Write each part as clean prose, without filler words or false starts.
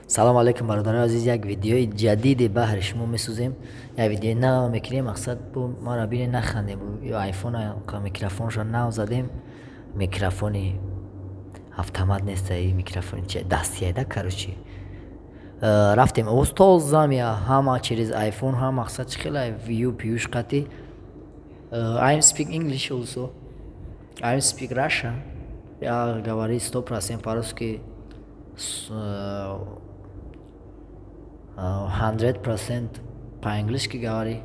Салом алейкум, бародарои азиз. Як видеои ҷадиде баҳри шумо месозем, як видеои нав мекунем. Мақсад бу маро бинед, нахандем. Ё айфон микрофоншо нав задем, микрофони автомат неста, и микрофони дастияда. Короче, рафтем, овоз тоза мея, ҳама через айфон, ҳам мақсад чи хела вю пиюш қати. I speak English also, I speak Russian, я говори 100% по-русски, 100% по-английски говори,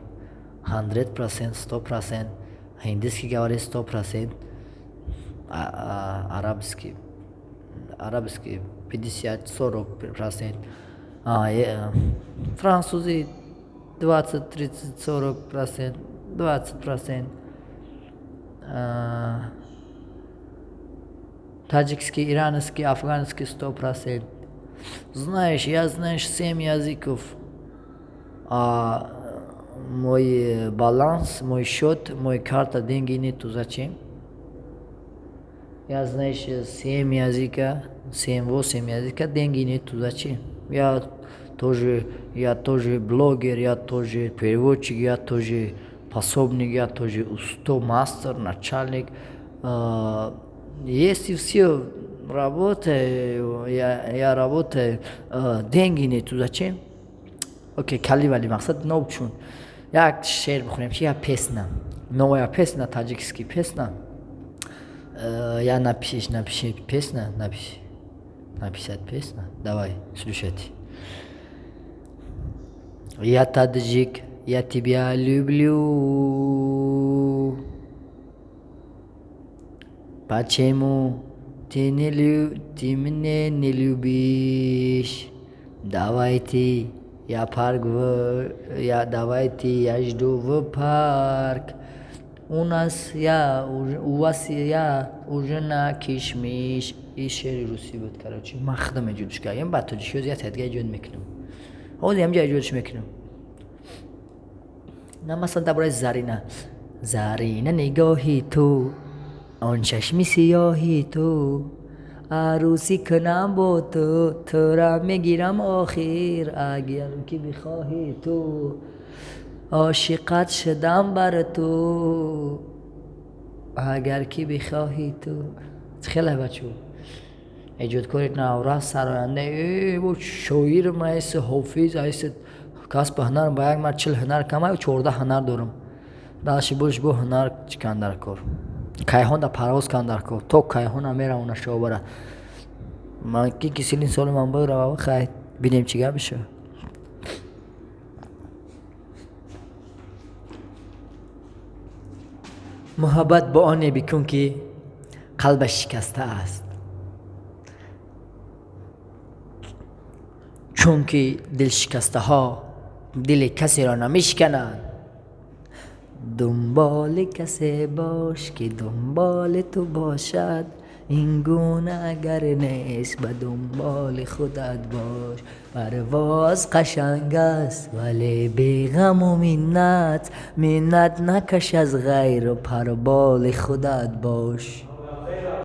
100%, 100% ҳиндиски говори, 100% арабский, арабский 50, 40%, французи 20, 30, 40%, 20%, таджикский, иранский, афганский 100%. Знаешь, я, знаешь, семь языков. А мой баланс, мой счет, мой карта, деньги нету. Зачем? Я, знаешь, семь языка, семь, восемь языка, деньги нету. Зачем? Я тоже блогер, я тоже переводчик, я тоже пособник, я тоже усто, мастер, начальник. Если все работаю, я работаю, деньги нету, зачем? Окей, кали вали мақсад нов чун. Як шеър бихонем, чи я песня. Новая песня, таджикский песня. Я напишешь, напиши песня, напиши. Написать песня? Давай, слушайте. Я таджик, я тебя люблю. Почему ты не лю... ты меня не любишь? Давайте я парк в... я давайте я жду в парк. У нас я у вас я уже на кишмиш. И шеъри русӣ буд, короче. Ман худам эҷодш кардам, ба тоҷикӣ як тадга эҷод мекунам. Ҳозир ҳамҷа эҷодш мекунам. На, масалан, дар бораи Зарина. Зарина, нигоҳи ту, он чашми сиёҳи ту, арӯсӣ кунам бо ту, тура мегирам охир, агар ки бихоҳӣ ту, ошиқат шудам бар ту, агар ки бихоҳӣ ту. Хеле бачо, эҷодкори наврас, сароянда, шоир майси, ҳофиз айси, касби ҳунар ба як мард 40 ҳунар кама, 14 ҳунар дорам. Даши бош бо ҳунар чикан дар кор, кайҳон да парвоз кан дар кор, то кайҳона меравона шобара. Ман ки силин соли ман бирава, хай бинем чӣ гап мешавад. Муҳаббат бо оне бикун, ки қалбаш шикаста аст, чунки дилшикастаҳо дили касеро намешикананд. Дунболи касе бош, ки дунболи ту бошад, ин гуна агар нест, ба дунболи худат бош. Парвоз қашанг аст, вале беғаму миннат, миннат накаш аз ғайру, парболи худат бош.